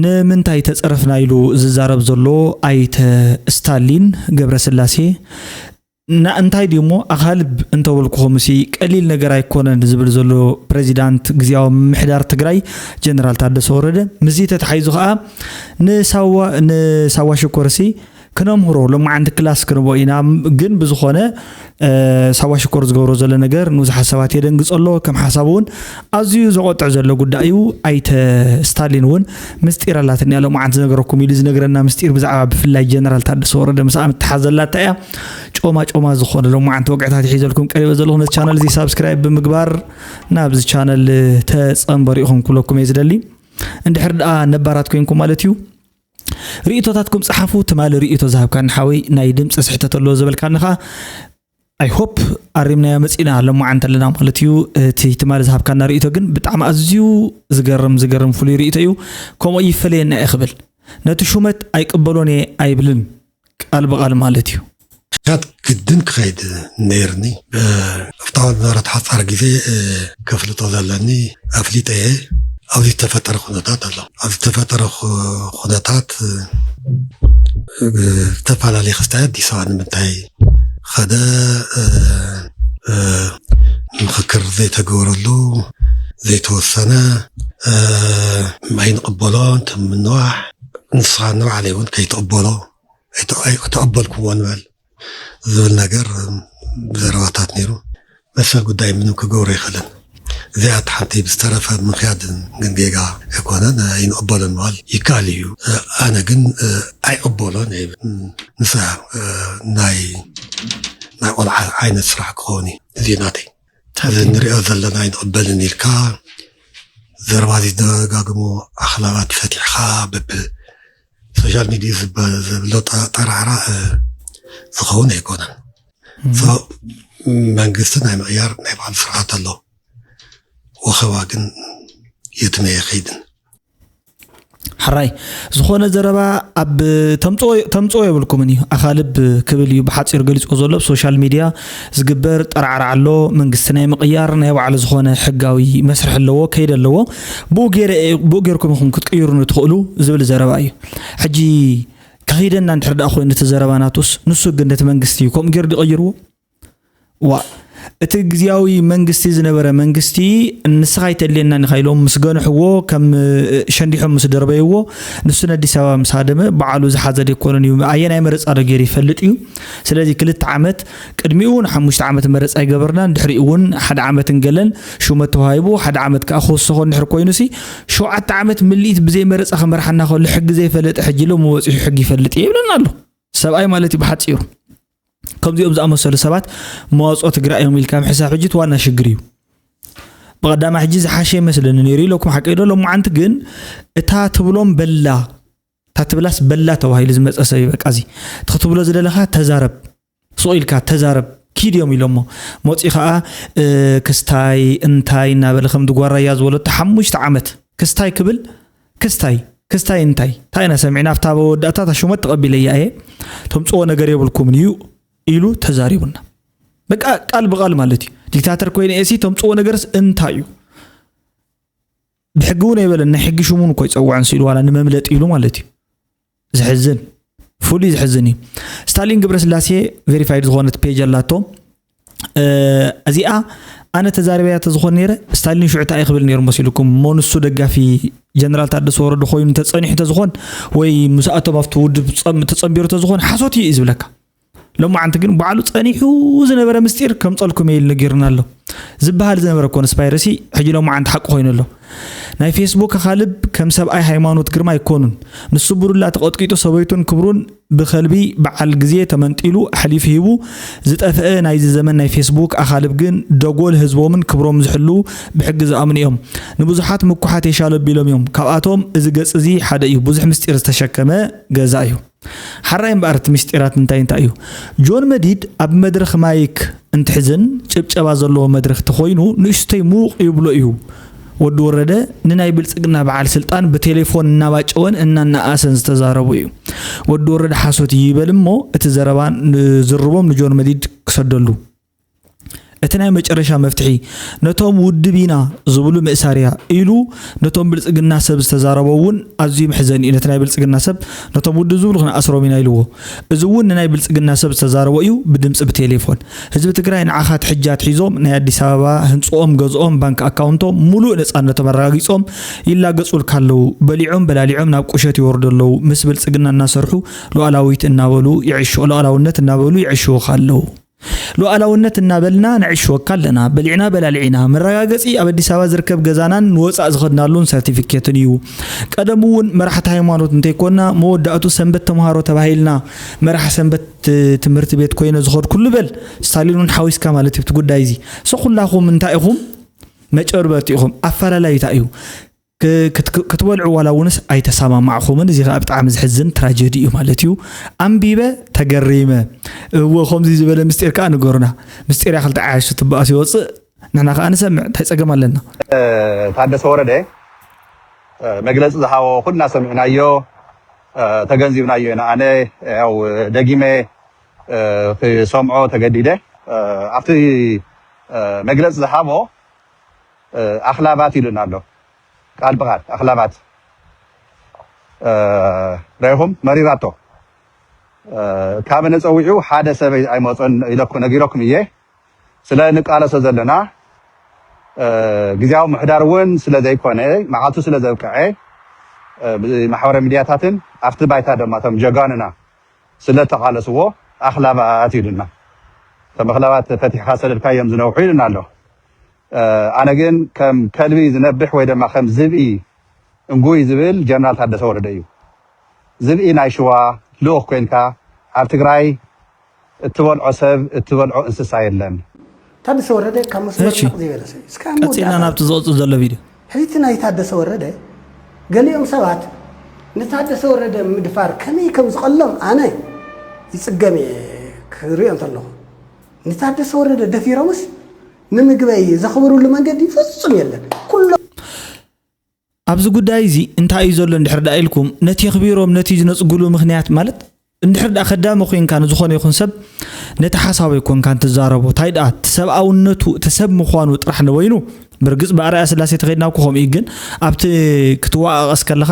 ንምንታይ ተጸረፍና ኢሉ ዝዛረብ ዘሎ ኣይተ ስታሊን ገብረስላሴ፣ ና እንታይ ድዩ እሞ ኣኻልብ እንተበልኩኹምሲ ቀሊል ነገር ኣይኮነን ዝብል ዘሎ ፕሬዚዳንት ግዝያዊ ምምሕዳር ትግራይ ጀነራል ታደሰ ወረደ፣ ምስዚ ተተሓሒዙ ኸዓ ንሳዋ ንሳዋ ሽኮርሲ ክነምህሮ ሎማዓንቲ ክላስ ክንቦ ኢና። ግን ብዝኾነ ሳዋ ሽኮር ዝገብሮ ዘሎ ነገር ንብዙሓት ሰባት የደንግጾ ኣሎ። ከም ሓሳብ እውን ኣዝዩ ዘቆጥዕ ዘሎ ጉዳይ እዩ። ኣይተ ስታሊን እውን ምስጢር ኣላትኒ እያ ሎማዓንቲ ዝነገረኩም ኢሉ ዝነግረና ምስጢር ብዛዕባ ብፍላይ ጀነራል ታደሰ ወረደ ምስኣ ምትሓዘላታ እያ። ጮማ ጮማ ዝኾነ ሎማዓንቲ ወግዕታት ይሒዘልኩም ቀሪበ ዘለኹ። ነቲ ቻነል እዚ ሳብስክራይብ ብምግባር ናብዚ ቻነል ተጸንበሩ ኢኹም ክብለኩም እየ ዝደሊ። እንድሕር ደኣ ነባራት ኮይንኩም ማለት እዩ ርእይቶታትኩም ጸሓፉ። ትማሊ ርእይቶ ዝሃብካኒ ሓወይ ናይ ድምፂ ስሕተት ኣለዎ ዝበልካኒ ኸዓ I hope ኣሪምናዮ መፂና ሎማዓንቲ ኣለና ማለት እዩ። እቲ ትማሊ ዝሃብካና ርእይቶ ግን ብጣዕሚ ኣዝዩ ዝገርም ዝገርም ፍሉይ ርእይቶ እዩ። ከምኡ ይፈለየና እየ ክብል ነቲ ሹመት ኣይቅበሎን እየ ኣይብልን ቃል ብቓል ማለት እዩ። ምክንያት ግድን ክኸይድ ነይርኒ። ኣብታ ዝነበረት ሓፃር ግዜ ከፍልጦ ዘለኒ ኣፍሊጠ እየ። ኣብዚ ዝተፈጠረ ኩነታት ኣሎ። ኣብዚ ዝተፈጠረ ኩነታት ዝተፈላለየ ክስታይ ኣዲስ ኣበባ ንምንታይ ኸደ፣ ምኽክር ዘይተገበረሉ ዘይተወሰነ ኣይንቕበሎን፣ ትምንዋሕ ንስኻ ንባዕለይ እውን ከይትቕበሎ ኣይተቐበልኩዎ ንበል ዝብል ነገር ዘረባታት ነይሩ። መሰል ጉዳይ ምንም ክገብሮ ኣይኽእልን። እዚኣ ሓንቲ ብዝተረፈ ምኽያድ ግን ጌጋ ኣይኮነን፣ ኣይንቕበሎን ምባል ይከኣል እዩ። ኣነ ግን ኣይቕበሎን እየ። ንሳ ናይ ናይ ቆልዓ ዓይነት ስራሕ ክኸውን እዩ። እዚ ናተይ እዚ ንሪኦ ዘለና ኣይንቕበልን ኢልካ ዘረባ ዝደጋግሞ ኣኽላባት ፈቲሕኻ በብል ሶሻል ሚድያ ዝበሎ ጠራዕራ ዝኸውን ኣይኮነን። መንግስቲ ናይ ምቕያር ናይ ባዕሉ ስርዓት ኣሎ። ወኸባ ግን የትመ የኸይድን። ሕራይ ዝኾነ ዘረባ ኣብ ተምፅኦ የብልኩምን እዩ። ኣኻልብ ክብል እዩ ብሓፂር ገሊፅዎ ዘሎ። ኣብ ሶሻል ሚድያ ዝግበር ጠራዕራዕ ኣሎ። መንግስቲ ናይ ምቕያር ናይ ባዕሉ ዝኾነ ሕጋዊ መስርሕ ኣለዎ፣ ከይዲ ኣለዎ። ብኡ ገይረ ብኡ ገይርኩም ኢኹም ክትቅይሩኒ ትኽእሉ ዝብል ዘረባ እዩ። ሕጂ ከኺደና እንድሕር ደኣ ኮይኑ እቲ ዘረባ ናቱስ ንሱ ግን ነቲ መንግስቲ እዩ ከምኡ ገይሩ ድቐይርዎ። ዋ እቲ ግዝያዊ መንግስቲ ዝነበረ መንግስቲ ንስኻ ኣይተድልየናን ኢኻ ኢሎም ምስ ገንሕዎ ከም ሸንዲሖም ምስ ደርበይዎ ንሱ ነዲስ ኣበባ ምስ ሃደመ በዓሉ ዝሓዘ ደይኮነን እዩ። ኣየናይ መረፃ ዶ ገይሩ ይፈልጥ እዩ። ስለዚ ክልተ ዓመት ቅድሚኡ እውን ሓሙሽተ ዓመት መረፃ ኣይገበርናን ድሕሪኡ እውን ሓደ ዓመት እንገለን ሹመት ተዋሂቡ ሓደ ዓመት ከዓ ክውሰኾ እንድሕር ኮይኑሲ ሸውዓተ ዓመት ምልኢት ብዘይ መረፃ ክመርሓና ከሎ ሕጊ ዘይፈለጠ ሕጂ ሎ መወፂሑ ሕጊ ይፈልጥ እየ ይብለና ኣሎ። ሰብኣይ ማለት እዩ ብሓፂሩ። ከምዚኦም ዝኣመሰሉ ሰባት መዋፅኦ ትግራይ እዮም ኢልካ ምሕሳብ ሕጂ እቲ ዋና ሽግር እዩ። ብቐዳማ ሕጂ ዝሓሸ ይመስለኒ ነይሩ ኢለኩም ሓቀይ ዶ ሎማዓንቲ ግን እታ ትብሎም በላ እታ ትብላስ በላ ተባሂሉ ዝመፀ ሰብ እዩ በቃ እዚ እቲ ክትብሎ ዝደለኻ ተዛረብ ሱቕ ኢልካ ተዛረብ ኪድ እዮም ኢሎሞ መፂኡ ከዓ ክስታይ እንታይ እናበለ ከም ድጓራያ ዝበለቶ ሓሙሽተ ዓመት ክስታይ ክብል ክስታይ ክስታይ እንታይ እንታይ ኢና ሰሚዕና ኣብታ መወዳእታ እታ ሹመት ተቐቢለያ እየ ተምፅዎ ነገር የብልኩምን እዩ ኢሉ ተዛሪቡና በቃ ቃል ብቃል ማለት እዩ ዲክታተር ኮይነ እየ ሲ ተምፅዎ ነገርስ እንታይ እዩ ብሕጊ እውን ኣይበለን ናይ ሕጊ ሽሙን እኮ ይፀውዐን ስኢሉ ዋላ ንመምለጥ ኢሉ ማለት እዩ ዘሕዝን ፍሉይ ዘሕዝን እዩ ስታሊን ግብረስላሴ ቬሪፋይድ ዝኾነት ፔጅ ኣላቶ እዚኣ ኣነ ተዛሪበያ ተዝኾን ነይረ ስታሊን ሽዑ እንታይ ክብል ነይሩ መሲልኩም እሞ ንሱ ደጋፊ ጀነራል ታደሰ ወረደ ኮይኑ ተፀኒሑ ተዝኾን ወይ ምስኣቶም ኣብቲ ውድብ ተፀንቢሩ ተዝኾን ሓሶት እዩ እዩ ዝብለካ ሎማዓንቲ ግን ባዕሉ ጸኒሑ ዝነበረ ምስጢር ከምጸልኩም እየ ኢሉ ነጊሩና ኣሎ። ዝበሃል ዝነበረ ኮንስፓይረሲ ሕጂ ሎማዓንቲ ሓቂ ኮይኑ ኣሎ። ናይ ፌስቡክ ኣኻልብ ከም ሰብኣይ ሃይማኖት ግርማ ኣይኮኑን። ንሱ ብዱላ ተቐጥቂጡ ሰበይቱን ክብሩን ብኸልቢ በዓል ግዜ ተመንጢሉ ኣሕሊፉ ሂቡ ዝጠፍአ ናይዚ ዘመን ናይ ፌስቡክ ኣኻልብ ግን ደጎል ህዝቦምን ክብሮም ዝሕልዉ ብሕጊ ዝኣምኑ እዮም። ንብዙሓት ምኩሓት የሻል ኣቢሎም እዮም። ካብኣቶም እዚ ገጽ እዚ ሓደ እዩ። ብዙሕ ምስጢር ዝተሸከመ ገዛ እዩ። ሓራይ እምበኣር እቲ ምስጢራት እንታይ እንታይ እዩ? ጆን መዲድ ኣብ መድረኽ ማይክ እንትሕዝን ጭብጨባ ዘለዎ መድረኽ ተኾይኑ ንእሽተይ ምውቕ ይብሎ እዩ። ወዲ ወረደ ንናይ ብልፅግና በዓል ስልጣን ብቴሌፎን እናባጨወን እናነኣኣሰን ዝተዛረቡ እዩ። ወዲ ወረደ ሓሶት ይበል እሞ እቲ ዘረባ ንዝርቦም ንጆን መዲድ ክሰደሉ። እቲ ናይ መጨረሻ መፍትሒ ነቶም ውድብ ኢና ዝብሉ ምእሳር እያ ኢሉ ነቶም ብልጽግና ሰብ ዝተዛረቦ እውን ኣዝዩ መሕዘኒ እዩ። ነቲ ናይ ብልጽግና ሰብ ነቶም ውድብ ዝብሉ ክንኣስሮም ኢና ኢልዎ። እዚ እውን ንናይ ብልጽግና ሰብ ዝተዛረቦ እዩ ብድምጺ ብቴሌፎን። ህዝቢ ትግራይ ንዓኻ ትሕጃ ኣትሒዞም ናይ ኣዲስ ኣበባ ህንፅኦም፣ ገዝኦም፣ ባንክ ኣካውንቶም፣ ሙሉእ ነፃነቶም ኣረጋጊፆም ይላገፁልካ ኣለዉ። በሊዖም በላሊዖም ናብ ቁሸት ይወርዱ ኣለዉ። ምስ ብልፅግና እናሰርሑ ሉዓላዊት እናበሉ ይዕሹ፣ ሉዓላውነት እናበሉ ይዕሽውኻ ኣለዉ። ሉዓላውነት እናበልና ነዕሽወካ ኣለና። በሊዕና በላሊዕና። መረጋገፂ ኣብ ኣዲስ ኣበባ ዝርከብ ገዛናን ንወፃእ ዝኸድናሉን ሰርቲፊኬትን እዩ። ቀደም እውን መራሕቲ ሃይማኖት እንተይኮንና መወዳእቱ ሰንበት ተምሃሮ ተባሂልና መራሕ ሰንበት ትምህርቲ ቤት ኮይነ ዝኸድኩሉ በል። ስታሊን እውን ሓዊስካ ማለት እዩ እቲ ጉዳይ እዚ። So ኩላኹም እንታይ ኢኹም? መጨበርቲ ኢኹም። ኣፈላላዩ እንታይ እዩ? ክ- ክት- ክትበልዑ ዋላ እውንስ ኣይተሰማማዕኹምን። እዚ ከዓ ብጣዕሚ ዝሕዝን ትራጀዲ እዩ ማለት እዩ። ኣንቢበ ተገሪመ። እወ ከምዚ ዝበለ ምስጢር ከዓ ንገሩና። ምስጢር እያ ክልተ ዓያሹ ትበኣስ ይወፅእ። ንሕና ከዓ ንሰምዕ እንታይ ፀገም ኣለና? ታደሰ ወረደ መግለፂ ዝሃቦ ኩልና ሰሚዕናዮ፣ ተገንዚብናዮ ኢና። ኣነ ያው ደጊመ ክሰምዖ ተገዲደ። ኣብቲ መግለፂ ዝሃቦ ኣኽላባት ኢሉና ኣሎ። ቃል ብቃል ኣኽላባት ረይኹም መሪራቶ። ካብ ነፀዊዑ ሓደ ሰብ ኣይመፀን ኢለኩ ነጊረኩም እየ። ስለ ንቃለሶ ዘለና ግዜያዊ ምሕዳር እውን ስለ ዘይኮነ፣ መዓልቱ ስለ ዘብቅዐ፣ ብማሕበራዊ ሚድያታትን ኣብቲ ባይታ ድማ እቶም ጀጋኑና ስለ ተቃለስዎ ኣኽላባት ኢሉና። እቶም ኣኽላባት ፈቲሕካ ሰደድካዮም ዝነውሑ ኢሉና ኣሎ። ኣነ ግን ከም ከልቢ ዝነብሕ ወይ ድማ ከም ዝብኢ እንጉይ ዝብል ጀነራል ታደሰ ወረደ እዩ። ዝብኢ ናይ ሽዋ ልኡኽ ኮይንካ ኣብ ትግራይ እትበልዖ ሰብ እትበልዖ እንስሳ የለን። ታደሰ ወረደ ካብ መስመር እሺ። ነቕ ዘይበለ ሰብ እዩ። እስካብ ቀፂልና መወዳእታ ናብቲ ዝቐፅል ዘሎ ቪድዮ። ሕዚ እቲ ናይ ታደሰ ወረደ ገሊኦም ሰባት ንታደሰ ወረደ ምድፋር ከመይ ከም ዝቐሎም ኣነ ይፅገም እየ ክሪኦ እንተለኹ። ንታደሰ ወረደ ደፊሮምስ ንምግበይ ዘኽብሩሉ መንገዲ ፍጹም የለን። ኩሎም ኣብዚ ጉዳይ እዚ እንታይ እዩ ዘሎ እንድሕር ደኣ ኢልኩም ነቲ የኽቢሮም ነቲ ዝነፅጉሉ ምኽንያት ማለት እንድሕር ደኣ ከዳሚ ኮይንካ ንዝኾነ ይኹን ሰብ ነቲ ሓሳብ ኣይኮንካን ትዛረቦ እንታይ ደኣ እቲ ሰብኣውነቱ እቲ ሰብ ምዃኑ ጥራሕ ንበይኑ ብርግፅ ብኣርኣያ ስላሴ ተኸድና እኮ ከምኡ እዩ ግን ኣብቲ ክትወቃቐስ ከለኻ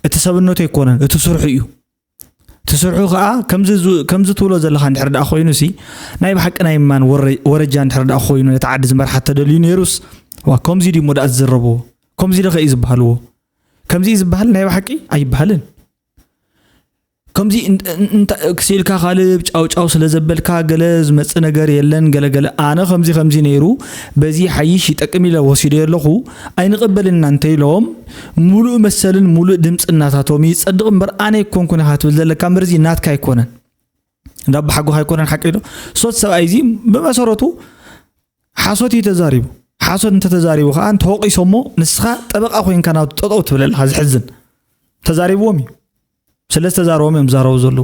እቲ ሰብነቱ ኣይኮነን እቲ ስርሑ እዩ እቲ ስርሑ ከዓ ከምዚ ዝ- ከምዚ ትብሎ ዘለኻ እንድሕር ደኣ ኮይኑ ሲ ናይ ብሓቂ ናይ ማን ወረ- ወረጃ እንድሕር ደኣ ኮይኑ ነቲ ዓዲ ዝመርሓ ተደልዩ ነይሩስ ዋ ከምዚ ድሞ ደኣ ዝዝረብዎ ከምዚ ዶ ከእዩ ዝበሃልዎ ከምዚ እዩ ዝበሃል ናይ ብሓቂ ኣይበሃልን ከምዚ እን- እን- እንተ- ክሲልካ ካልብ ጫውጫው ስለ ዘበልካ ገለ ዝመፅእ ነገር የለን ገለገለ ኣነ ከምዚ ከምዚ ነይሩ በዚ ሓይሽ ይጠቅም ኢለ ወሲደ ኣለኹ ኣይንቕበልና እንተኢሎም ሙሉእ መሰልን ሙሉእ ድምፂ እናታቶም ይፀድቕ እምበር ኣነ ኣይኮንኩን ኢኻ ትብል ዘለካ እምበር እዚ ናትካ ኣይኮነን እንዳ ኣባሓጎኻ ኣይኮነን ሓቂ ዶ ሶት ሰብኣይ እዚ ብመሰረቱ ሓሶት እዩ ተዛሪቡ ሓሶት እንተተዛሪቡ ከዓ እንተወቂሶሞ ንስኻ ጠበቃ ኮይንካ ናብ ጠጠው ትብል ኣለኻ ዝሕዝን ተዛሪብዎም እዩ ስለ ዝተዛረቦም እዮም ዝዛረቡ ዘለዉ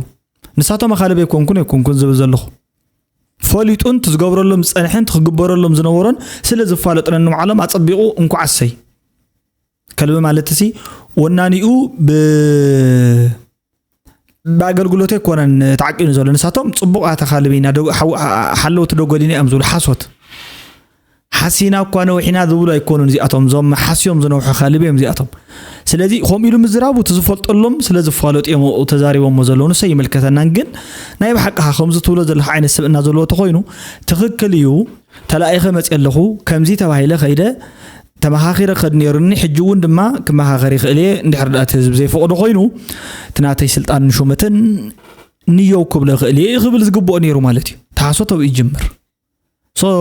ንሳቶም ኣኻልብ ኣይኮንኩን ኣይኮንኩን ዝብል ዘለኹ ፈሊጡን ትዝገብረሎም ዝፀንሐን ትክግበረሎም ዝነበሮን ስለ ዝፋለጡ ነንባዕሎም ኣፀቢቑ እንኳዕ ኣሰይ ከልቢ ማለት ሲ ወናኒኡ ብ ብኣገልግሎት ኣይኮነን ተዓቂኑ ዘሎ ንሳቶም ፅቡቅ ኣተኻልብ ኢና ሓለውቲ ደጎሊና እዮም ዝብሉ ሓሶት ሓሲና እኳ ነውሒና ዝብሉ ኣይኮኑን እዚኣቶም እዞም ሓስዮም ዝነውሑ ካልብ እዮም እዚኣቶም ስለዚ ከምኡ ኢሉ ምዝራቡ እቲ ዝፈልጠሎም ስለ ዝፋለጡ እዮም ተዛሪቦሞ ዘለዉ ንሰ ይምልከተናን ግን ናይ ብሓቅኻ ከምዚ ትብሎ ዘለካ ዓይነት ስብእና ዘለዎ ተኮይኑ ትክክል እዩ ተላኢኸ መፅየ ኣለኹ ከምዚ ተባሂለ ከይደ ተመኻኺረ ክኸድ ነይሩኒ ሕጂ እውን ድማ ክመኻኸር ይኽእል እየ እንድሕር ደኣ እቲ ህዝቢ ዘይፈቕዶ ኮይኑ እቲ ናተይ ስልጣንን ሹመትን ንየው ክብሎ ይኽእል እየ ክብል ዝግብኦ ነይሩ ማለት እዩ ተሓሶ ተብኡ ይጅምር ሶ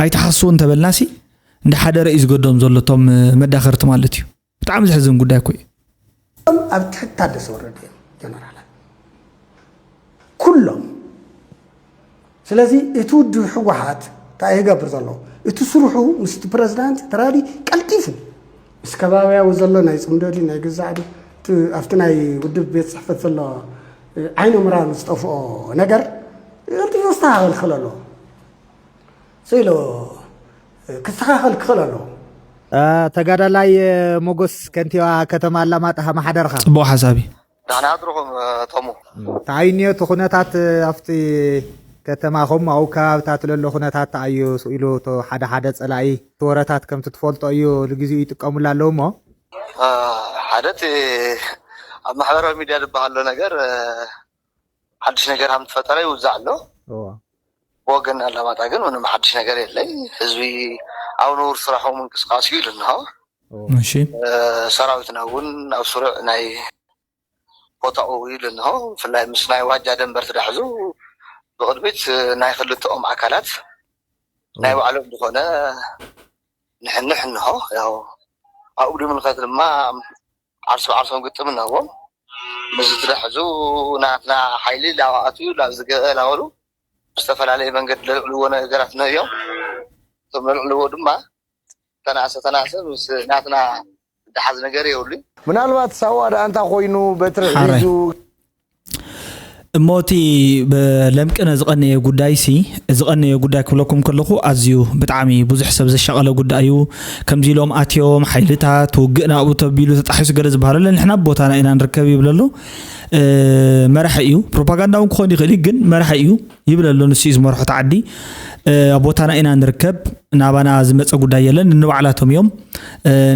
ኣይተሓስቡ እንተበልናሲ እንደ ሓደ ረኢ ዝገዶም ዘሎ እቶም መዳኸርቲ ማለት እዩ ብጣዕሚ ዘሕዝን ጉዳይ እኮ እዩ ኣብ ትሕቲ ታደሰ ወረደ እዮም ጀነራላት ኩሎም ስለዚ እቲ ውድብ ህወሓት እንታይ ይገብር ዘሎ እቲ ስርሑ ምስቲ ፕረዚዳንት ተራዲ ቀልጢፉ ምስ ከባቢያዊ ዘሎ ናይ ፅምዶ ድዩ ናይ ግዛዕ ድዩ እቲ ኣብቲ ናይ ውድብ ቤት ፅሕፈት ዘሎ ዓይነ ምራኑ ዝጠፍኦ ነገር ቀልጢፉ ክስተኻኸል ክኽእል ኣለዎ ስኢሉ ክስተኻኸል ክኽእል ኣለዎ ተጋዳላይ ሞጎስ ከንቲባ ከተማ ኣላማጣ ከመሓደርካ ፅቡቅ ሓሳብ እዩ ደሕና ኣድርኹም ተሙ ተዓይንዮ እቲ ኩነታት ኣብቲ ከተማኹም ኣብኡ ከባብታት ለሎ ኩነታት ተኣዩ ስኢሉ እቶ ሓደ ሓደ ጸላኢ እቲ ወረታት ከምቲ ትፈልጦ እዩ ንግዚኡ ይጥቀሙላ ኣለዉ እሞ ሓደ እቲ ኣብ ማሕበራዊ ሚድያ ዝበሃል ዘሎ ነገር ሓድሽ ነገር ከም ተፈጠረ ይውዛዕ ኣሎ። ብወገን ኣላማጣ ግን ምንም ሓድሽ ነገር የለይ። ህዝቢ ኣብ ንቡር ስራሑ ምንቅስቃስ እዩ ኢሉ እንሆ። እሺ ሰራዊትና እውን ኣብ ስሩዕ ናይ ቦታኡ ኢሉ እንሆ። ብፍላይ ምስ ናይ ዋጃ ደንበር ተዳሕዙ ብቕድሚት ናይ ክልተኦም ኣካላት ናይ ባዕሎም ዝኾነ ንሕንሕ እንሆ። ያው ኣብኡ ንምልከት ድማ ዓርሶም ዓርሶም ግጥም እናዎም ምስ ዝትዳሕዙ ናትና ሓይሊ ላባኣቱ ላብ ዝገበ ላበሉ ዝተፈላለየ መንገዲ ለልዕልዎ ነገራት ነዮም። እቶም ለልዕልዎ ድማ ተናእሰ ተናእሰ ምስ ናትና ዝሓዝ ነገር የብሉ። ምናልባት ሳዋ ደኣ እንታ ኮይኑ በትሪ ሓራይ። ሒዙ እሞ እቲ ለምቅነ ዝቐነየ ጉዳይ ሲ ዝቐነየ ጉዳይ ክብለኩም ከለኹ ኣዝዩ ብጣዕሚ ብዙሕ ሰብ ዘሻቐለ ጉዳይ እዩ። ከምዚ ኢሎም ኣትዮም ሓይልታት ውግእ ናብኡ ተቢሉ ተጣሒሱ ገለ ዝበሃሉ ኣለ። ንሕና ኣብ ቦታና ኢና ንርከብ ይብል ኣሎ። መራሒ እዩ፣ ፕሮፓጋንዳ እውን ክኾን ይኽእል እዩ፣ ግን መራሒ እዩ ይብል ኣሎ። ንሱ እዩ ዝመርሖ እቲ ዓዲ። ኣብ ቦታና ኢና ንርከብ፣ ናባና ዝመፀ ጉዳይ የለን፣ ንባዕላቶም እዮም።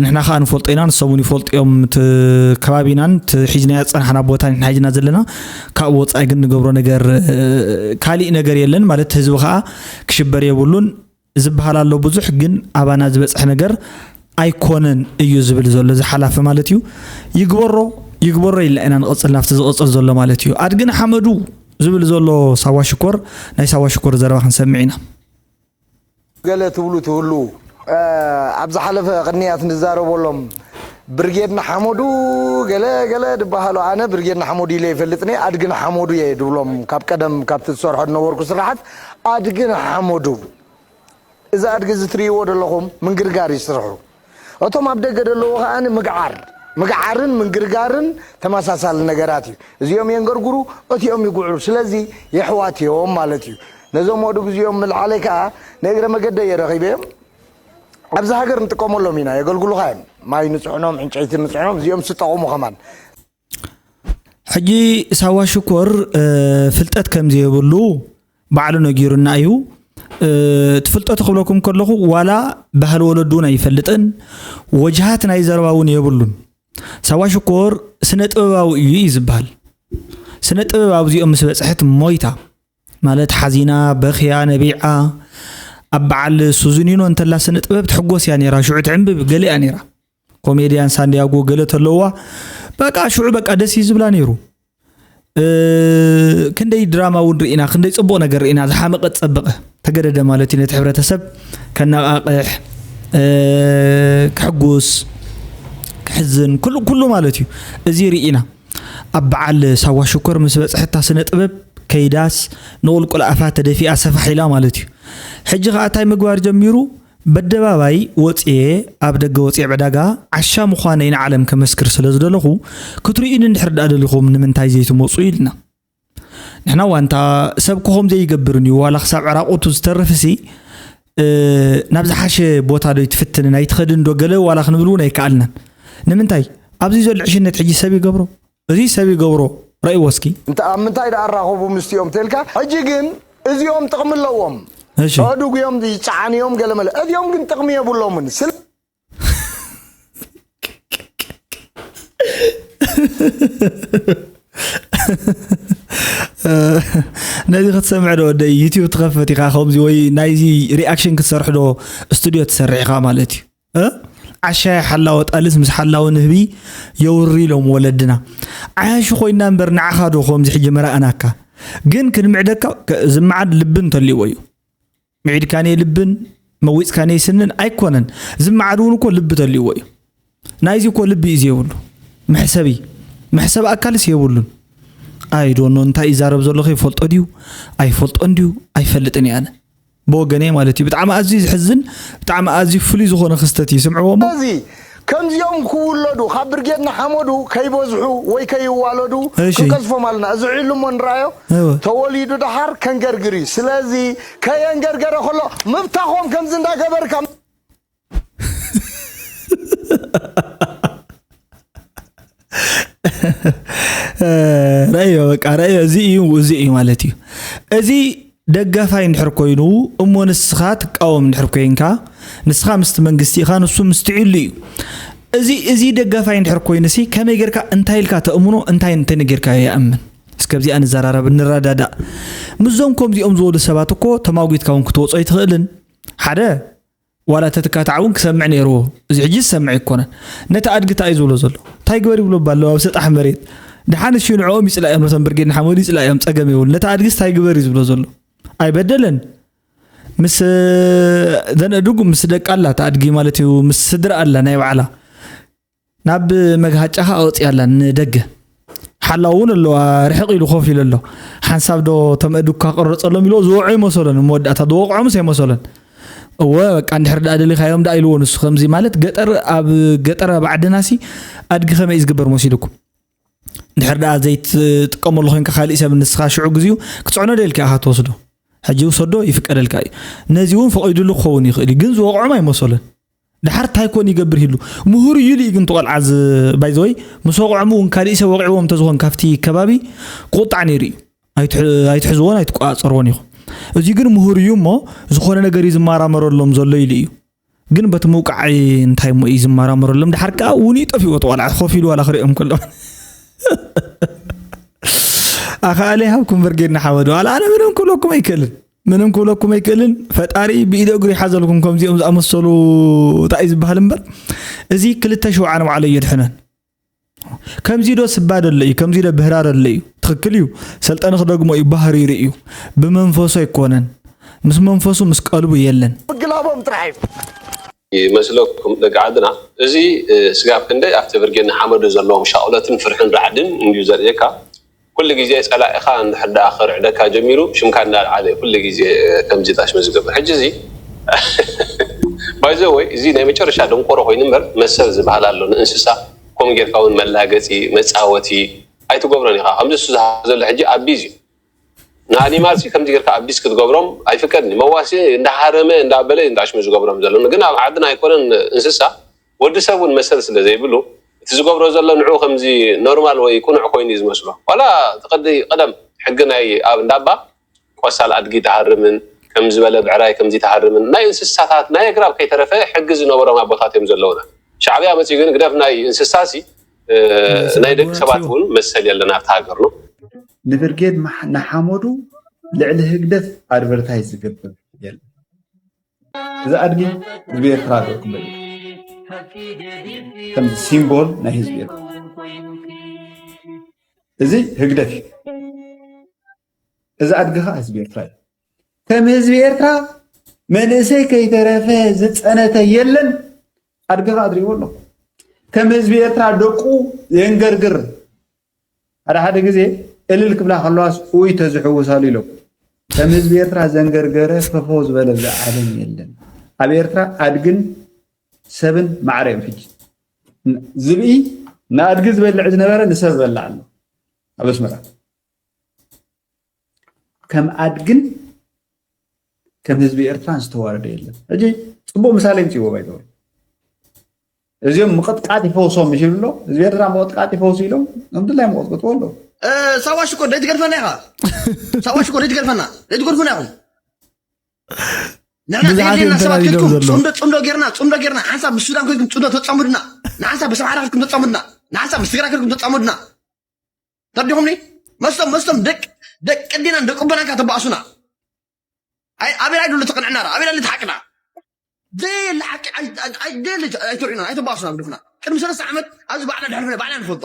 ንሕና ከዓ ንፈልጦ ኢና፣ ንሶም እውን ይፈልጡ እዮም። እቲ ከባቢናን እቲ ሒዝናዮ ዝፀናሕና ቦታ ንሕና ሒዝና ዘለና፣ ካብኡ ወፃኢ ግን ንገብሮ ነገር ካሊእ ነገር የለን ማለት ህዝቢ ከዓ ክሽበር የብሉን ዝበሃል ኣሎ ብዙሕ፣ ግን ኣባና ዝበፅሕ ነገር ኣይኮነን እዩ ዝብል ዘሎ እዚ ሓላፊ ማለት እዩ። ይግበሮ ይግበሮ ኢልና ኢና ንቐፅል ናብቲ ዝቐፅል ዘሎ ማለት እዩ። ኣድግን ሓመዱ ዝብል ዘሎ ሳዋ ሽኮር፣ ናይ ሳዋ ሽኮር ዘረባ ክንሰምዕ ኢና። ገለ ትብሉ ትህሉ ኣብ ዝሓለፈ ቅንያት ንዛረበሎም ብርጌድ ንሓመዱ ገለ ገለ ድበሃሉ ኣነ ብርጌድ ንሓመዱ ኢለ ይፈልጥኒ ኣድግን ሓመዱ እየ ድብሎም ካብ ቀደም ካብቲ ዝሰርሖ ዝነበርኩ ስራሓት ኣድግን ሓመዱ እዚ ኣድጊ እዚ ትርእይዎ ዘለኹም ምንግርጋር እዩ ስርሑ። እቶም ኣብ ደገ ዘለዉ ከኣ ምግዓር፣ ምግዓርን ምንግርጋርን ተመሳሳሊ ነገራት እዩ። እዚኦም የንገርግሩ፣ እቲኦም ይጉዕሩ። ስለዚ የሕዋት እዮም ማለት እዩ። ነዞም ኣእዱግ እዚኦም ምልዓለይ ከኣ ንእግረ መገደይ እየ ረኺበዮም። ኣብዚ ሃገር ንጥቀመሎም ኢና፣ የገልግሉኻ እዮም። ማይ ንጽዕኖም፣ ዕንጨይቲ ንጽዕኖም፣ እዚኦም ዝጠቐሙ ከማን። ሕጂ ሳዋ ሽኮር ፍልጠት ከም ዘይብሉ ባዕሉ ነጊሩና እዩ። እቲ ፍልጠቱ ክብለኩም ከለኹ ዋላ ባህሊ ወለዱ እውን ኣይፈልጥን፣ ወጅሃት ናይ ዘረባ እውን የብሉን። ሳዋ ሽኮር ስነ ጥበባዊ እዩ እዩ ዝበሃል። ስነ ጥበብ ኣብዚኦም ምስ በፅሐት ሞይታ ማለት ሓዚና በኽያ ነቢዓ ኣብ በዓል ሱዙኒኖ እንተላ ስነ ጥበብ ትሕጎስ እያ ነይራ፣ ሽዑ ትዕንብብ ገለ እያ ነይራ። ኮሜድያን ሳንዲያጎ ገለ ተለዋ በቃ ሽዑ በቃ ደስ እዩ ዝብላ ነይሩ። ክንደይ ድራማ እውን ርኢና፣ ክንደይ ፅቡቕ ነገር ርኢና። ዝሓመቐ ፀበቐ ተገደደ ማለት እዩ። ነቲ ሕብረተሰብ ከነቓቕሕ፣ ክሕጉስ፣ ክሕዝን ኩሉ ኩሉ ማለት እዩ። እዚ ርኢና። ኣብ በዓል ሳዋ ሽኮር ምስ በፅሐታ ስነ ጥበብ ከይዳስ ንቑልቁል ኣፋ ተደፊኣ ሰፋሕ ኢላ ማለት እዩ። ሕጂ ከዓ እንታይ ምግባር ጀሚሩ? በደባባይ ወፅየ ኣብ ደገ ወፅየ ዕዳጋ ዓሻ ምዃነይ ንዓለም ከመስክር ስለ ዝደለኹ ክትርእዩኒ እንድሕር ደኣ ደሊኹም ንምንታይ ዘይትመፁ ኢልና። ንሕና ዋንታ ሰብ ክኾም ዘይገብርን እዩ ዋላ ክሳብ ዕራቑቱ ዝተርፍሲ ናብ ዝሓሸ ቦታ ዶ ይትፍትንን ኣይትኸድን ዶ ገለ ዋላ ክንብል እውን ኣይከኣልናን። ንምንታይ ኣብዚ ዘሎ ዕሽነት ሕጂ ሰብ ይገብሮ እዚ ሰብ ይገብሮ ረእይዎ እስኪ። እንተ ኣብ ምንታይ ደኣ ኣራኸቡ ምስቲኦም ተልካ ሕጂ ግን እዚኦም ጥቕሚ ኣለዎም። እሺ ኣእዱግ እዮም ይፀዓኑ እዮም ገለመለ እዚኦም ግን ጥቕሚ የብሎምን ስለ ነዚ ክትሰምዕ ዶ ወደይ ዩቲዩብ ትኸፍት ኢኻ ከምዚ ወይ ናይዚ ሪኣክሽን ክትሰርሕ ዶ ስቱድዮ ትሰርሕ ኢኻ ማለት እዩ። ዓሻ ሓላወ ጣልስ ምስ ሓላወ ንህቢ የውሪ ኢሎም ወለድና። ዓያሹ ኮይና እምበር ንዓኻ ዶ ከምዚ ሕጂ መራእናካ። ግን ክንምዕደካ ዝመዓድ ልቢ እንተልይዎ እዩ። ምዒድካኒ ልብን መዊፅካኒ ስንን ኣይኮነን። ዝመዓድ እውን እኮ ልቢ ተልይዎ እዩ። ናይዚ እኮ ልቢ እዩ ዘይብሉ። መሕሰቢ መሕሰብ ኣካልስ የብሉን። ኣይ ዶኖ እንታይ ይዛረብ ዘሎ ከይፈልጦ ድዩ ኣይፈልጦን ድዩ ኣይፈልጥን እየ ኣነ። ብወገነይ ማለት እዩ። ብጣዕሚ ኣዝዩ ዝሕዝን ብጣዕሚ ኣዝዩ ፍሉይ ዝኾነ ክስተት እዩ። ስምዕዎ እሞ። ስለዚ ከምዚኦም ክውለዱ ካብ ብርጌድ ንሓመዱ ከይበዝሑ ወይ ከይዋለዱ እሺ። ክንቀዝፎም ኣለና። እዚ ዒሉ እሞ ንረኣዮ እወ። ተወሊዱ ደሓር ከንገርግር እዩ። ስለዚ ከየንገርገረ ከሎ ምብታኾም ከምዚ እንዳገበርካ ረእዮ በቃ ረእዮ እዚ እዩ እዚ እዩ ማለት እዩ። እዚ ደጋፋይ እንድሕር ኮይኑ እሞ ንስኻ ትቃወም እንድሕር ኮይንካ፣ ንስኻ ምስቲ መንግስቲ ኢኻ፣ ንሱ ምስቲ ዕሉ እዩ። እዚ እዚ ደጋፋይ እንድሕር ኮይኑ ሲ ከመይ ጌርካ እንታይ ኢልካ ተእምኖ? እንታይ እንተነጌርካዮ ይኣምን? እስከ ኣብዚኣ ንዘራረብ፣ ንረዳዳእ። ምስዞም ከምዚኦም ዝበሉ ሰባት እኮ ተማጒትካ እውን ክትወጾ ኣይትኽእልን። ሓደ ዋላ ተትካታዕ እውን ክሰምዕ ነይርዎ። እዚ ሕጂ ዝሰምዕ ኣይኮነን። ነቲ ኣድጊ እንታይ እዩ ዝብሎ ዘሎ? እንታይ ግበር ይብሎ እባ ኣሎ ኣብ ሰጣሕ መሬት? ደሓን እሺ ንዕኦም ይጽላእ እዮም፣ ነቶም ብርጌድ ንሓመዱ ይጽላእ እዮም፣ ጸገም የብሉ። ነቲ ኣድጊስ እንታይ ግበር እዩ ዝብሎ ዘሎ? ኣይበደለን። ምስ ዘን ኣእዱግ ምስ ደቃ ኣላ፣ እታ ኣድጊ ማለት እዩ፣ ምስ ስድራ ኣላ ናይ ባዕላ። ናብ መግሃጫኻ ኣውጽያ ኣላ ንደገ። ሓላው እውን ኣለዋ፣ ርሕቕ ኢሉ ኮፍ ኢሉ ኣሎ። ሓንሳብ ዶ እቶም ኣእዱግካ ክቕረጸሎም ኢልዎ ዝወቕዖ ይመሰሎን፣ መወዳእታ ዝወቕዖምስ ኣይመሰሎን። እወ በቃ እንድሕር ደኣ ደሊኻዮም ደኣ ኢልዎ ንሱ። ከምዚ ማለት ገጠር፣ ኣብ ገጠር ኣብ ዓድናሲ ኣድጊ ከመይ እዩ ዝግበር መሲልኩም? እንድሕር ደኣ ዘይትጥቀመሉ ኮይንካ ካልእ ሰብ ንስኻ ሽዑ ግዜኡ ክትጽዕኖ ደልካ ኢኻ ትወስዶ። ሕጂ ውሰዶ ይፍቀደልካ እዩ። ነዚ እውን ፈቒዱሉ ክኸውን ይኽእል እዩ፣ ግን ዝወቕዖም ኣይመሰሎን። ደሓር እንታይ ኮን ይገብር ሂሉ? ምሁር እዩ ኢሉ እዩ ግን እቲ ቆልዓ ዝ-፣ ባይ ዘ ወይ ምስ ወቕዖም እውን ካልእ ሰብ ወቒዕዎም እንተዝኾን ካብቲ ከባቢ ክቑጣዕ ነይሩ እዩ። ኣይትሕ-፣ ኣይትሕዝዎን ኣይትቆጻጸርዎን ኢኹም። እዚ ግን ምሁር እዩ እሞ ዝኾነ ነገር እዩ ዝመራመረሎም ዘሎ ኢሉ እዩ። ግን በቲ ምውቃዕ እንታይ እሞ እዩ ዝመራመረሎም? ደሓር ከኣ እውን እዩ ጠፊእዎ እቲ ቆልዓ ኮፍ ኢሉ ዋላ ክሪኦም ከሎ። ኣኸኣለ ይሃብኩም ብርጌድ ንሓመዱ። ዋላ ኣነ ምንም ክብለኩም ኣይክእልን። ምንም ክብለኩም ኣይክእልን። ፈጣሪ ብኢደ እግሩ ይሓዘልኩም ከምዚኦም ዝኣመሰሉ እንታይ እዩ ዝበሃል እምበር። እዚ ክልተ ሽውዓ ንባዕሉ የድሕነን። ከምዚ ዶ ስባ ደሎ እዩ፣ ከምዚ ዶ ብህራ ደሎ እዩ። ትኽክል እዩ። ሰልጠነ ክደግሞ እዩ፣ ባህሪሩ እዩ። ብመንፈሱ ኣይኮነን። ምስ መንፈሱ ምስ ቀልቡ የለን። ምግላቦም ጥራሕ እዩ። ይመስለኩም ደቂ ዓድና? እዚ፣ እ፣ ስጋብ ክንደይ ኣብቲ ብርጌድ ንሓመዱ ዘለዎም ሻቕሎትን ፍርሕን ራዕድን እንድዩ ዘርእየካ። ኩሉ ግዜ ጸላኢኻ እንድሕር ደኣ ክርዕደካ ጀሚሩ፣ ሽምካ እንዳልዓለ ኩሉ ግዜ፣ እ፣ ከምዚ ጣሽ ዝገብር። ሕጂ እዚ፣ by the way፣ እዚ ናይ መጨረሻ ደንቆሮ ኮይኑ እምበር፣ መሰል ዝበሃል ኣሎ። ንእንስሳ ከምኡ ጌርካ እውን መላገጺ፣ መጻወቲ ኣይትገብሮን ኢኻ። ከምዚ እሱ ዝሃ-፣ ዘሎ ሕጂ ኣቢዝ እዩ። ንኣኒማልሲ ከምዚ ጌርካ ኣቢዝ ክትገብሮም ኣይፍቀድን እዩ። መዋሲ እንዳሃረመ፣ እንዳበለ እዩ እንዳሽሙ ዝገብሮም ዘሎ። ግን ኣብ ዓድና ኣይኮነን እንስሳ፣ ወዲ ሰብ እውን መሰል ስለ ዘይብሉ፣ እቲ ዝገብሮ ዘሎ ንዕኡ ከምዚ ኖርማል ወይ ቅኑዕ ኮይኑ እዩ ዝመስሎ። ዋላ እቲ ቅዲ ቀደም ሕጊ ናይ ኣብ እንዳባ ቆሳል ኣድጊ ትሃርምን፣ ከም ዝበለ ብዕራይ ከምዚ ትሃርምን፣ ናይ እንስሳታት፣ ናይ ኣግራብ ከይተረፈ ሕጊ ዝነበሮም ኣቦታት እዮም ዘለውና። ሻዕብያ መጺኡ ግን ግደፍ ናይ እንስሳሲ፣ እ፣ ናይ ደቂ ሰባት እውን መሰል የለን ኣብቲ ሃገር ነው። ንብርጌድ ማሕ-፣ ንሓመዱ ልዕሊ ህግደፍ ኣድቨርታይዝ ዝገብር የለን። እዚ ኣድጊ ህዝቢ ኤርትራ ዶ ክብል እዩ? ከም ሲምቦል ናይ ህዝቢ ኤርትራ። እዚ ህግደፍ እዩ። እዚ ኣድጊ ኸኣ ህዝቢ ኤርትራ እዩ። ከም ህዝቢ ኤርትራ መንእሰይ ከይተረፈ ዝጸነተ የለን። ኣድጊ ኸኣ ትሪእዎ ኣለኹም። ከም ህዝቢ ኤርትራ ደቁ የንገርግር። ሓደ ሓደ ግዜ እልል ክብላ ከለዋስ ኡይ ተዝሕውሳሉ ኢሎም። ከም ህዝቢ ኤርትራ ዘንገርገረ ፈፈው ዝበለ ኣብዚ ዓለም የለን። ኣብ ኤርትራ ኣድግን ሰብን ማዕረ እዮም ሕጂ። ዝብኢ ንኣድጊ ዝበልዕ ዝነበረ ንሰብ በላዕ ኣሎ ኣብ ኣስመራ። ከም ኣድግን ከም ህዝቢ ኤርትራን ዝተዋረደ የለን። ሕጂ ጽቡቕ ምሳሌ የምጽእዎ ባይተወይ። እዚኦም ምቕጥቃጥ ይፈውሶም ምሽ ይብሎ፣ ህዝቢ ኤርትራ ምቕጥቃጥ ይፈውሱ ኢሎም፣ ከም ድላይ ምቕጥቅጥዎ ኣለዉ። እ፣ ሳዋ ሽኮር ደይ ትገድፈና ኢኻ። ሳዋ ሽኮር ደይ ትገድፈና። ደይ ትገድፉና ኢኹም። ንሕና ብዙሓት ዘይድልየና እዮም ሰባት ተናዲዶም ጌርኩም፣ ዘለዉ። ጽምዶ፣ ጽምዶ ጌርና፣ ጽምዶ ጌርና፣ ሓንሳብ ምስ ሱዳን ኮይንኩም ጽምዶ ተጻምዱና፣ ንሓንሳብ ምስ ኣምሓራ ኮይንኩም ተጻምዱና፣ ንሓንሳብ ምስ ትግራይ ኮይንኩም ተጻምዱና። ተረዲኹምኒ? መስቶም፣ መስቶም ደቅ-፣ ደቂ ዲናን ደቂ ኣቦናን ከ ተባእሱና። ኣይ፣ ኣበይ ኣሎ ተቐንዕና ዳ? ኣበይ ኣሎ ተሓቅና? ዘየለ ሓቂ ኣይ-፣ ኣይ-፣ ኣይ-፣ ዘየለ ኣይትርዑና፣ ኣይተባእሱና ግድፍና። ቅድሚ ሰለስተ ዓመት ኣብዚ ባዕልና ድሕልፍና፣ ባዕልና ንፈልጦ።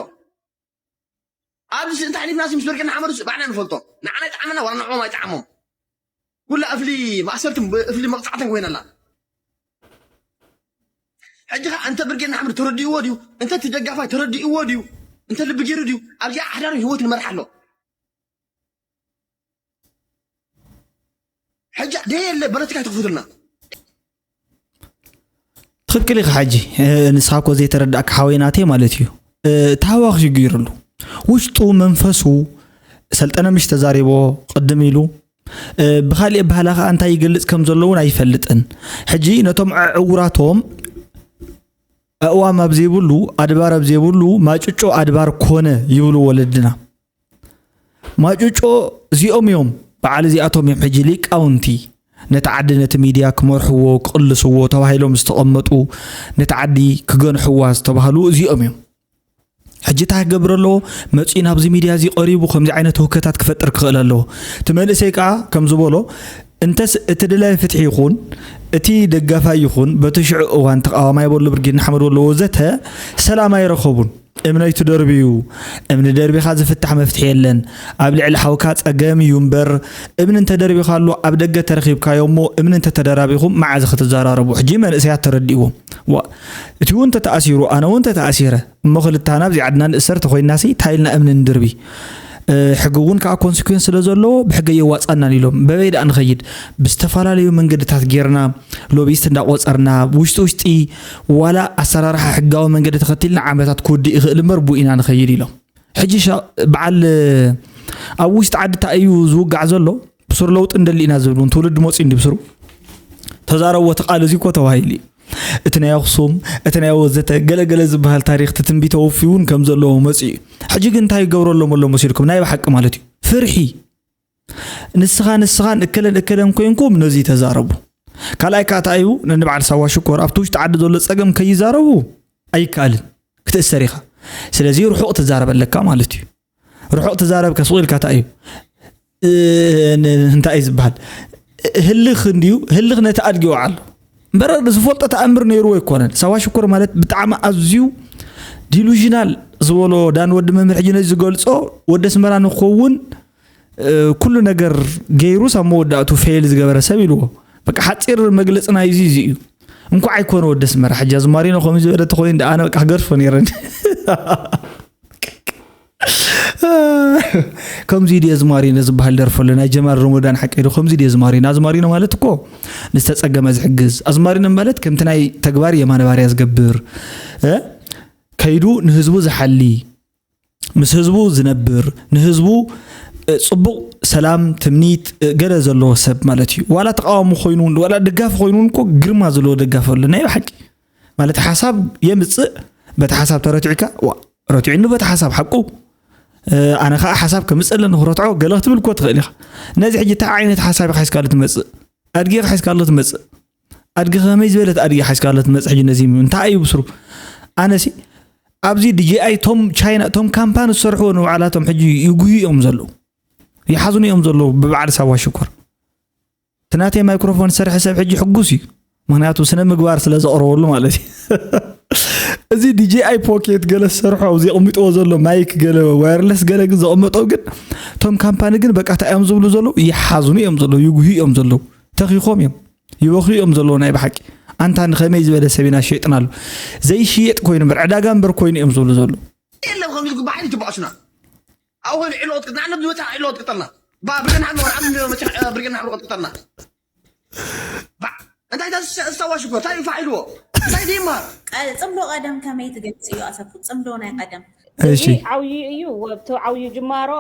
ኣብዚ እንታይ ሓሊፍና ሲ ምስ በርጌድ ንሓመዱስ ባዕልና ንፈልጦ። ንዓና ይጠዓመና ዋላ ንዕኦም ኣይጠዓሞም። ኩላ እፍሊ ማእሰርትን እፍሊ መቕጻዕትን ኮይና ኣላ። ሕጂ ኸኣ እንተ ብርጌድ ንሓመዱ ተረዲእዎ ድዩ? እንተ እቲ ደጋፋይ ተረዲእዎ ድዩ? እንተ ልቢ ገይሩ ድዩ? ኣብዚኣ ሓዳርን ህይወትን ይመርሕ ኣሎ። ሕጂ ደየለ ፖለቲካ ኣይትኽፈቱልና። ትኽክል ኢኻ ሓጂ። እ፣ ንስኻ እኮ ዘይተረዳእካ ሓወይ ናተይ ማለት እዩ። እ፣ ታህዋኽ እዩ ገይሩሉ። ውሽጡ መንፈሱ ሰልጠነ ምሽ ተዛሪቦ ቅድም ኢሉ። እ፣ ብኻሊእ ኣበሃህላ ኸኣ እንታይ ይገልጽ ከም ዘሎ እውን ኣይፈልጥን። ሕጂ ነቶም ዕውራቶም ኣእዋም ኣብ ዘይብሉ፣ ኣድባር ኣብ ዘይብሉ፣ ማጭጮ ኣድባር ኮነ ይብሉ ወለድና። ማጭጮ እዚኦም እዮም። በዓል እዚኣቶም እዮም ሕጂ ሊቃውንቲ፣ ነቲ ዓዲ ነቲ ሚድያ ክመርሕዎ ክቕልስዎ ተባሂሎም ዝተቐመጡ፣ ነቲ ዓዲ ክገንሕዋ ዝተባህሉ እዚኦም እዮም። ሕጂ እንታይ ክገብር ኣለዎ? መፂኡ ናብዚ ሚድያ እዚ ቀሪቡ ከምዚ ዓይነት ህውከታት ክፈጥር ክኽእል ኣለዎ። እቲ መንእሰይ ከዓ ከም ዝበሎ እንተስ እቲ ድላይ ፍትሒ ይኹን እቲ ደጋፋይ ይኹን በቲ ሽዑ እዋን ተቃዋማይ በሎ ብርጌድ ንሓመድ ወሎ ወዘተ ሰላም ኣይረኸቡን። እምነይ ትደርብዩ፣ እምኒ ደርቢኻ ዝፍታሕ መፍትሒ የለን። ኣብ ልዕሊ ሓውካ ጸገም እዩ እምበር እምኒ እንተደርቢኻሉ ኣብ ደገ ተረኺብካዮ እሞ እምኒ እንተተደራቢኹም መዓዝ ክትዘራረቡ? ሕጂ መንእሰያት ተረዲእዎም። ዋ፣ እቲ እውን ተተኣሲሩ ኣነ እውን ተተኣሲረ እሞ ክልታና ኣብዚ ዓድና ንእሰር ተኮይናሲ ታይልና እምኒ ንድርቢ። ሕጊ እውን ከዓ ኮንስኩንስ ስለ ዘለዎ ብሕገ የዋፃናን ኢሎም በበይ ደኣ ንኸይድ ብዝተፈላለዩ መንገድታት ጌርና ሎቢስት እንዳቆፀርና ውሽጢ ውሽጢ ዋላ ኣሰራርሓ ሕጋዊ መንገዲ ተኸቲልና ዓመታት ክውድእ ይኽእል እምበር ቡ ኢና ንኸይድ ኢሎም። ሕጂ በዓል ኣብ ውሽጢ ዓዲ እንታይ እዩ ዝውጋዕ ዘሎ? ብሱር ለውጢ እንደሊ ኢና ዝብል እውን ትውልዲ መፅኡ እንዲ ብስሩ ተዛረብዎ እቲ ቃል እዚ እኮ ተባሂሉ እዩ። እቲ ናይ ኣኽሱም እቲ ናይ ወዘተ ገለገለ ዝበሃል ታሪክ ትትንቢተ ወፊ እውን ከም ዘለዎ መፅኡ እዩ። ሕጂ ግን እንታይ ይገብረሎም ኣሎ መሲልኩም ናይ ብሓቂ ማለት እዩ ፍርሒ ንስኻ ንስኻን እከለን እከለን ኮይንኩም ነዚ ተዛረቡ። ካልኣይ ከዓ እንታይ እዩ ነንበዓል ሳዋ ሽኮር ኣብቲ ውሽጢ ዓዲ ዘሎ ፀገም ከይዛረቡ ኣይከኣልን ክትእሰር ኢኻ። ስለዚ ርሑቕ ትዛረብ ኣለካ ማለት እዩ። ርሑቕ ትዛረብ ከስቕ ኢልካ እንታይ እዩ እንታይ እዩ ዝበሃል ህልኽ እንድዩ ህልኽ ነቲ ኣድጊ ይወዓሎ እምበር ዝፈልጦ ተኣምር ነይርዎ ኣይኮነን። ሳዋ ሽኮር ማለት ብጣዕሚ ኣዝዩ ዲሉዥናል ዝበሎ ዳን ወዲ መምህር ሕጂ ነዚ ዝገልፆ ወዲ ኣስመራ ንክኸውን ኩሉ ነገር ገይሩ ሳብ መወዳእቱ ፌል ዝገበረ ሰብ ኢልዎ። በቃ ሓፂር መግለፂ ናይዚ እዚ እዩ። እንኳዕ ኣይኮነ ወዲ ኣስመራ ሕጂ ኣዝማሪኖ ከምኡ ዝበለ ተኮይኑ ደኣ ኣነ በቃ ክገርፎ ነይረኒ። ከምዚ ድየ ኣዝማሪኖ ዝበሃል ደርፎ ኣሎ ናይ ጀማል ሮሞዳን ሓቀይ ዶ ከምዚ ድየ ኣዝማሪኖ ኣዝማሪኖ ማለት እኮ ንዝተፀገመ ዝሕግዝ ኣዝማሪኖ ማለት ከምቲ ናይ ተግባር የማነ ባርያ ዝገብር ከይዱ ንህዝቡ ዝሓሊ ምስ ህዝቡ ዝነብር ንህዝቡ ፅቡቕ ሰላም ትምኒት ገለ ዘለዎ ሰብ ማለት እዩ። ዋላ ተቃዋሚ ኮይኑ ዋላ ደጋፊ ኮይኑ እኮ ግርማ ዘለዎ ደጋፊ ኣሎ ናይ ብሓቂ ማለት ሓሳብ የምፅእ በቲ ሓሳብ ተረቲዕካ ረቲዕኒ በቲ ሓሳብ ሓቁ ኣነ ከዓ ሓሳብ ከምፅእ ኣለኒ ክረትዖ ገለ ክትብል እኮ ትኽእል ኢኻ። ነዚ ሕጂ እንታይ ዓይነት ሓሳብ ኢኻ ሒዝካሉ ትመፅእ? ኣድጊ ኢኻ ሒዝካሉ ትመፅእ? ኣድጊ ከመይ ዝበለት ኣድጊ ሓዝካ ኣሎ ትመፅእ ሕጂ ነዚ እንታይ እዩ ብስሩ ኣነሲ ኣብዚ ዲጂኣይ ቶም ቻይና ቶም ካምፓኒ ዝሰርሕዎ ንባዕላቶም ሕጂ ይጉዩ እዮም ዘለዉ ይሓዝኑ እዮም ዘለዉ ብበዓል ሳዋ ሽኮር እቲ ናተይ ማይክሮፎን ዝሰርሐ ሰብ ሕጂ ሕጉስ እዩ ምክንያቱ ስነ ምግባር ስለ ዘቕረበሉ ማለት እዩ እዚ ዲጂኣይ ፖኬት ገለ ዝሰርሖ ኣብዚ የቕሚጥዎ ዘሎ ማይክ ገለ ዋየርለስ ገለ ግን ዘቐመጦ ግን እቶም ካምፓኒ ግን በቃ እንታይ እዮም ዝብሉ ዘለዉ ይሓዝኑ እዮም ዘለዉ ይጉዩ እዮም ዘለዉ ተኺኾም እዮም ይበኽዩ እዮም ዘለዉ ናይ ብሓቂ ኣንታ ንኸመይ ዝበለ ሰብ ኢና ሸይጥናሉ ዘይሽየጥ ኮይኑ እምበር ዕዳጋ እምበር ኮይኑ እዮም ዝብሉ ዘለዉ የለም ከም ዝግባእ ዓይነት ይባእሱና ኣብኡ ኮይኑ ዕሎ ቅጥቅጥና ንብዝበታ ዕሎ ቅጥቅጠልና ብርገን ሓምሎ ወርዓም መፅሕ ብርገን ሓምሎ ቅጥቅጠልና እንታይ ተስተዋሽ እኮ እንታይ ፋሕ ኢልዎ እንታይ ይማር ፅምዶ ቀደም ከመይ ትገልፅዮ ኣሰፉ ፅምዶ ናይ ቀደም እዚ ዓብዩ እዩ ወብቲ ዓብዩ ጅማሮ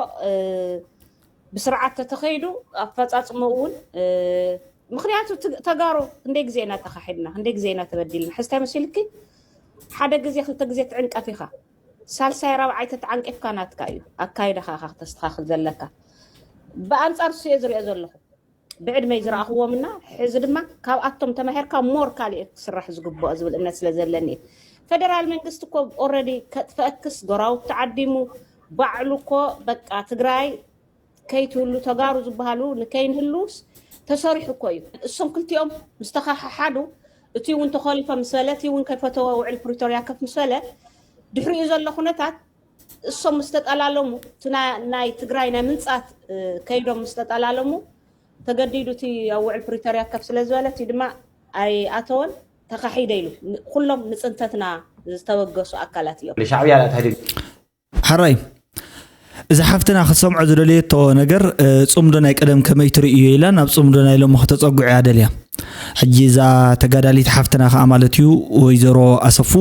ብስርዓት ተተኸይዱ ኣፈፃፅምኡ እውን ምክንያቱ ተጋሩ ክንደይ ግዜ ኢና ተካሒድና ክንደይ ግዜ ኢና ተበዲልና ሕዝታይ መሲልኪ ሓደ ግዜ ክልተ ግዜ ትዕንቀፍ ኢኻ ሳልሳይ ራብዓይ ተተዓንቂፍካ ናትካ እዩ ኣካይዳኻ ኢኻ ክተስተኻኽል ዘለካ ብኣንፃር እሱ እየ ዝሪኦ ዘለኹ ብዕድመይ ዝረኣኽዎም እና ሕዚ ድማ ካብኣቶም ተማሂርካ more ካሊእ ክስራሕ ዝግብኦ ዝብል እምነት ስለ ዘለኒ እየ። ፌደራል መንግስቲ እኮ already ከጥፈአክስ ጎራውቲ ዓዲሙ ባዕሉ እኮ በቃ ትግራይ ከይትህሉ ተጋሩ ዝበሃሉ ንከይንህሉስ ተሰሪሑ እኮ እዩ። እሶም ክልቲኦም ምስ ተኸሓሓዱ እቲ እውን ተኾሊፎም ምስ በለ እቲ እውን ከይፈተወ ውዕል ፕሪቶርያ ከፍ ምስ በለ ድሕሪኡ ዘሎ ኩነታት እሶም ምስ ተጠላለሙ እቲ ናይ ትግራይ ናይ ምንፃት ከይዶም ምስ ተጠላለሙ ተገዲዱ እቲ ኣብ ውዕል ፕሪቶርያ ከፍ ስለ ዝበለ እቲ ድማ ኣይኣተወን ተኻሒደ ኢሉ ኩሎም ንፅንተትና ዝተበገሱ ኣካላት እዮም ሻዕብያ ላ ተህድግ ሓራይ እዚ ሓፍትና ክትሰምዖ ዝደለየቶ ነገር ፅምዶ ናይ ቀደም ከመይ ትርእዮ ኢላ ናብ ፅምዶ ናይ ሎሚ ከተፀጉዕ እያ ደልያ ሕጂ እዛ ተጋዳሊት ሓፍትና ከዓ ማለት እዩ ወይዘሮ ኣሰፉ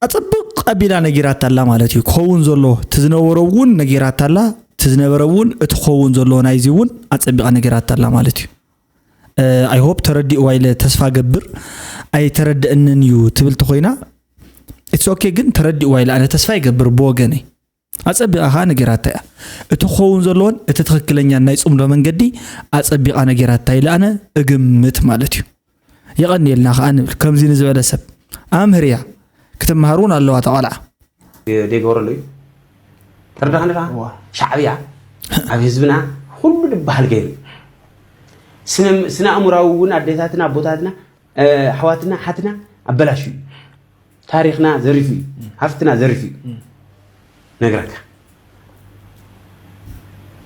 ኣፀብቕ ኣቢላ ነጊራታ ኣላ ማለት እዩ ክኸውን ዘሎ እቲ ዝነበሮ እውን ነጊራታ ኣላ እቲ ዝነበረ እውን እቲ ክኸውን ዘሎ ናይዚ እውን ኣፀቢቓ ነጊራታ ኣላ ማለት እዩ I hope ተረዲእዋ ኢለ ተስፋ ገብር ኣይተረደእንን እዩ ትብል ተኮይና it's okay ግን ተረዲእዋ ኢለ ኣነ ተስፋ ይገብር ብወገነይ ኣጸቢቓ ከኣ ነጊራታ እያ። እቲ ክኸውን ዘለዎን እቲ ትኽክለኛ ናይ ጽምዶ መንገዲ ኣጸቢቓ ነጊራታ ኢለ ኣነ እግምት ማለት እዩ። የቐንየልና ከኣ ንብል። ከምዚ ንዝበለ ሰብ ኣምህርያ ክትመሃር እውን ኣለዋ እታ ቖልዓ። ደይገበረሉ እዩ። ተረዳኸኒ ኸዓ? እዋ። ሻዕብያ ኣብ ህዝብና ኩሉ ዝበሃል ገይሩ እዩ። ስነ- ስነ ኣእምራዊ እውን ኣዴታትና ኣቦታትና ኣሕዋትና ሓትና ኣበላሹ እዩ። ታሪኽና ዘሪፉ እዩ። ሃፍትና ዘሪፉ እዩ። ነግረካ።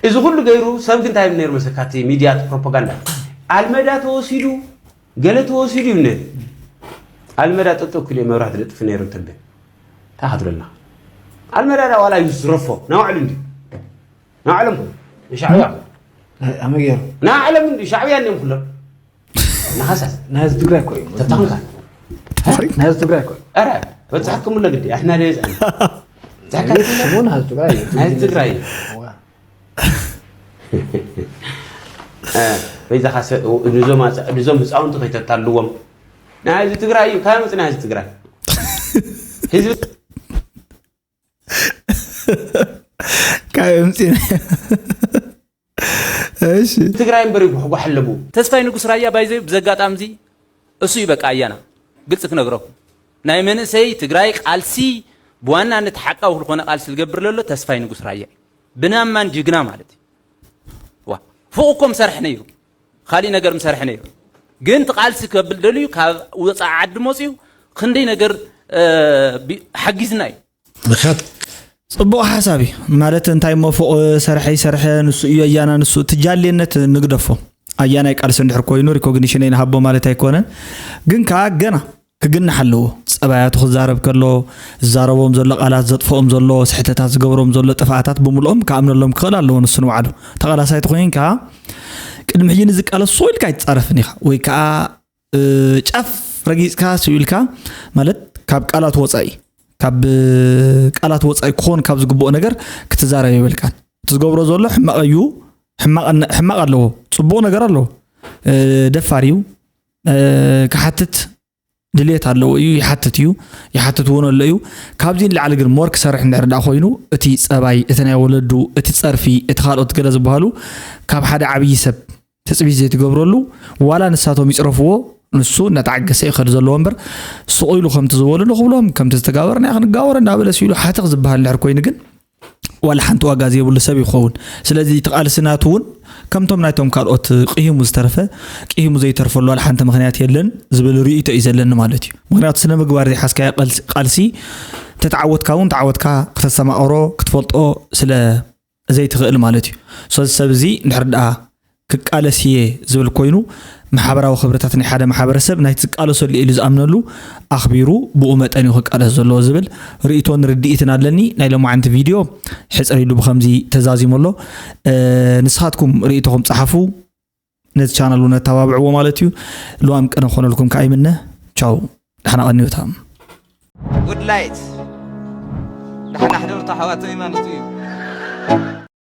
እዚ ኩሉ ገይሩ ሰብ ግን እንታይ ነይሩ መሰካቲ ሚድያ ፕሮፓጋንዳ ኣልመዳ ተወሲዱ ገለ ተወሲዱ ይብነ። ኣልመዳ ጠጠው ክልእ መብራት ደጥፍ ነይሩ ተንበ ታኸትለና ኣልመዳ ዳ ዋላ ይዝረፎ ናውዕል እንዲ ናውዕሎም ንሻዕብያ ኣመገሩ ናውዕሎም እንዲ ሻዕብያ እኒኦም ኩሎም ናኻሳት ናይ ህዝቢ ትግራይ እኮ እዩ ተታንካ ናይ ህዝቢ ትግራይ እኮ እዩ ኧረ በጻሕኩም ለግዲ ኣሕና ደየዛ ሽሙ ናይ ህዝቢ ትግራይ እዩ ናይ ህዝቢ ትግራይ እዩ። እዋ። በይዛኻ ንዞም ህፃውንቲ ከይተታልዎም ናይ ህዝቢ ትግራይ እዩ። ካብ መፅእ ናይ ህዝቢ ትግራይ ህዝቢ ካብ ምፂ እሺ ትግራይ እምበር ይጉሕጓሕ ኣለቡ። ተስፋይ ንጉስ ራያ ባይዘ ብዘጋጣሚ እዚ እሱ እዩ በቃ ኣያና ግልፂ ክነግረኩም ናይ መንእሰይ ትግራይ ቃልሲ ብዋናነት ሓቃዊ ዝኾነ ቃልሲ ዝገብር ዘሎ ተስፋይ ንጉስ ራያ እዩ። ብናማን ጅግና ማለት እዩ። ዋ ፉቕ እኮ ምሰርሕ ነይሩ ካሊእ ነገር ምሰርሕ ነይሩ ግን እቲ ቃልሲ ከብል ደልዩ ካብ ወፃኢ ዓዲ መፅዩ ክንደይ ነገር እ፣ ቢ- ሓጊዝና እዩ። ምክንያት ጽቡቕ ሓሳብ እዩ ማለት እንታይ እሞ ፎቕ ሰርሐ ይሰርሐ ንሱ እዩ ኣያና ንሱ እቲ ጃልየነት ንግደፎ ኣያናይ ቃልሲ እንድሕር ኮይኑ ሪኮግኒሽን ኣይንሃቦ ማለት ኣይኮነን ግን ከዓ ገና ክግንሕ ኣለዎ ጸባያቱ ክዛረብ ከሎ ዝዛረቦም ዘሎ ቃላት ዘጥፍኦም ዘሎ ስሕተታት ዝገብሮም ዘሎ ጥፍኣታት ብምልኦም ክኣምነሎም ክኽእል ኣለዎ ንሱ ንባዕሉ ተቓላሳይ ተኮይን ከዓ ቅድሚ ሕጂ ንዝቃለስ ሶ ኢልካ ኣይትጻረፍን ኢኻ ወይ ከዓ እ፣ ጫፍ ረጊጽካ ስኡ ኢልካ ማለት ካብ ቃላት ወጻኢ ካብ ቃላት ወጻኢ ክኾን ካብ ዝግብኦ ነገር ክትዛረብ የብልካን እቲ ዝገብሮ ዘሎ ሕማቕ እዩ ሕማቕ ሕማቕ ኣለዎ ጽቡቕ ነገር ኣለዎ እ፣ ደፋር እዩ እ፣ ክሓትት ድሌት ኣለዎ እዩ ይሓትት እዩ ይሓትት እውን ኣሎ እዩ ካብዚ ንላዕሊ ግን ሞር ክሰርሕ እንድሕር ዳ ኮይኑ እቲ ጸባይ እቲ ናይ ወለዱ እቲ ጸርፊ እቲ ካልኦት ገለ ዝበሃሉ ካብ ሓደ ዓብዪ ሰብ ትፅቢት ዘይትገብረሉ ዋላ ንሳቶም ይፅረፍዎ ንሱ እናተዓገሰ ይኸድ ዘለዎ እምበር ስቕ ኢሉ ከምቲ ዝበሉ ንኽብሎም ከምቲ ዝተጋበርና ክንጋበሮ እናበለ ስኢሉ ሓትኽ ዝበሃል እንድሕር ኮይኑ ግን ዋላ ሓንቲ ዋጋ ዘይብሉ ሰብ ይኸውን ስለዚ እቲ ቃልሲ ናቱ እውን ከምቶም ናይቶም ካልኦት ቅሂሙ ዝተረፈ ቅሂሙ ዘይተርፈሉ ዋላ ሓንቲ ምክንያት የለን ዝብል ርእይቶ እዩ ዘለኒ ማለት እዩ ምክንያቱ ስነ ምግባር ዘይሓዝካዮ ቃልሲ ተተዓወትካ እውን ተዓወትካ ክተስተማቕሮ ክትፈልጦ ስለ ዘይትኽእል ማለት እዩ። ሶዚ ሰብ እዚ እንድሕር ደኣ ክቃለስ እየ ዝብል ኮይኑ ማሕበራዊ ክብርታት ናይ ሓደ ማሕበረሰብ ናይቲ ዝቃለሰሉ ኢሉ ዝኣምነሉ ኣኽቢሩ ብኡ መጠን እዩ ክቃለስ ዘለዎ ዝብል ርእይቶን ርድኢትን ኣለኒ። ናይ ሎማዓንቲ ቪድዮ ሕፅር ኢሉ ብኸምዚ ተዛዚሙ ኣሎ። ንስኻትኩም ርእይቶኹም ፀሓፉ፣ ነዚ ቻናል እውን ኣተባብዕዎ ማለት እዩ። ልዋም ቅነ ክኾነልኩም ከዓ ይምነ። ቻው፣ ደሓና ቀንዩታ። ጉድ ላይት ደሓና ሕደሩ ተሓዋተይ ማለት እዩ።